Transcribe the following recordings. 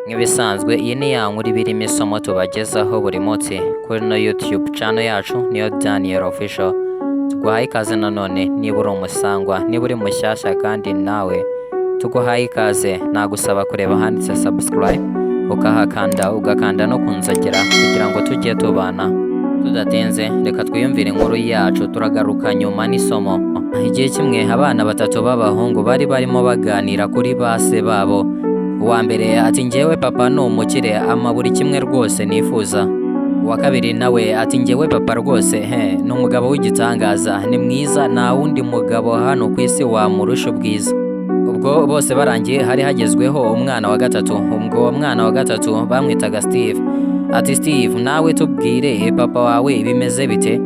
Nk'ibisanzwe, iyi ni ya nkuru iba irimo isomo tubagezaho buri munsi kuri no YouTube channel yacu, niyo Daniel Official. Tuguhaye ikaze nanone niba uri umusangwa, niba uri mushyashya kandi nawe tuguhaye ikaze. Nagusaba kureba ahanditse subscribe ukahakanda, ugakanda no kunzogera kugira ngo tujye tubana. Tudatinze, reka twiyumvire inkuru yacu, turagaruka nyuma n'isomo. Igihe kimwe abana batatu b'abahungu bari barimo baganira kuri ba se babo. Uwa mbere ati: "Njyewe papa ni umukire, ama buri kimwe rwose nifuza." Uwa kabiri nawe ati: "Njyewe papa rwose he ni umugabo w'igitangaza, ni mwiza, nta wundi mugabo hano ku isi wamurusha ubwiza." Ubwo bose barangiye, hari hagezweho umwana wa gatatu. Ubwo uwo mwana wa gatatu bamwitaga Steve. Ati: "Steve, nawe tubwire, papa wawe bimeze bite?"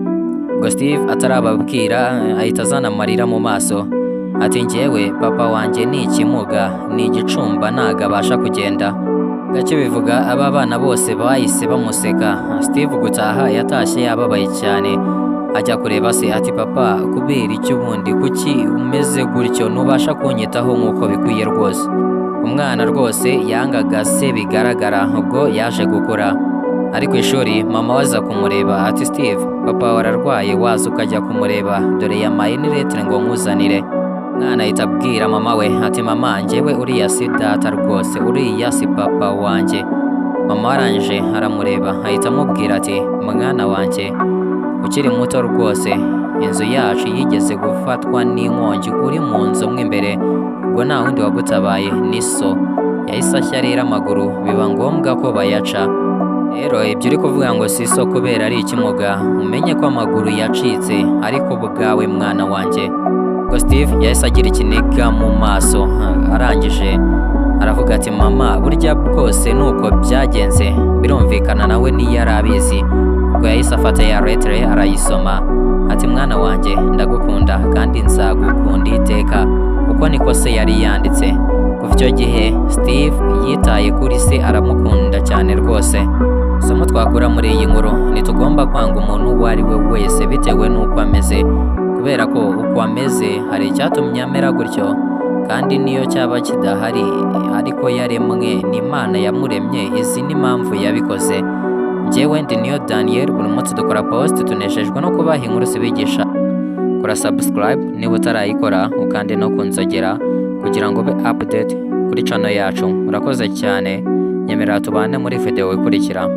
Ubwo Steve atarababwira ahita azana amarira mu maso, ati: "Njyewe papa wanjye ni ikimuga, ni igicumba, ntago abasha kugenda." Gake bivuga, aba bana bose bahise bamuseka. Steve gutaha yatashye yababaye cyane, ajya kureba se, ati: "Papa, kubera icyo ubundi kuki umeze gutyo, ntubasha kunyitaho nk'uko bikwiye rwose?" Umwana rwose yangaga se bigaragara. Ubwo yaje gukura ari ku ishuri, mama we aza kumureba, ati: "Steve, papa wawe ararwaye, waza ukajya kumureba, dore yamaye n'ilettre ngo nkuzanire." Umwana ahita abwira mama we ati: "Mama, njyewe uriya si data rwose, uriya si papa wanjye." Mama arangije aramureba, ahita amubwira ati: "Mwana wanjye, ukiri muto rwose, inzu yacu yigeze gufatwa n'inkongi uri mu nzu mo imbere, ubwo nta wundi wagutabaye ni so. Yahise ashya rero, amaguru biba ngombwa ko bayaca. Rero ibyo uri kuvuga ngo si so kubera ari ikimuga, umenye ko amaguru yacitse ariko bwawe, mwana wanjye." Ubwo Steve yahise agira ikiniga mu maso, arangije aravuga ati: "Mama, burya bwose nuko byagenze?" Birumvikana nawe ntiyari abizi. Ubwo yahise afata ya lettre arayisoma, ati: "Mwana wanjye, ndagukunda kandi nzagukunda iteka." Uko niko se yari yanditse. Kuva icyo gihe Steve yitaye kuri se, aramukunda cyane rwose. Isomo twakura muri iyi nkuru: ntitugomba kwanga umuntu uwo ari we wese bitewe n'uko ameze, kubera ko uko ameze hari icyatumye amera gutyo, kandi niyo cyaba kidahari ariko yaremwe ni Imana yamuremye, izi ni impamvu yabikoze. Njyewe ndi niyo Daniel, buri munsi dukora post, tunejejwe no kubaha inkuru zibigisha. Kora subscribe niba utarayikora, ukande no kunzogera kugira ngo ube update kuri channel yacu. Urakoze cyane, nyemerera tubane muri video ikurikira.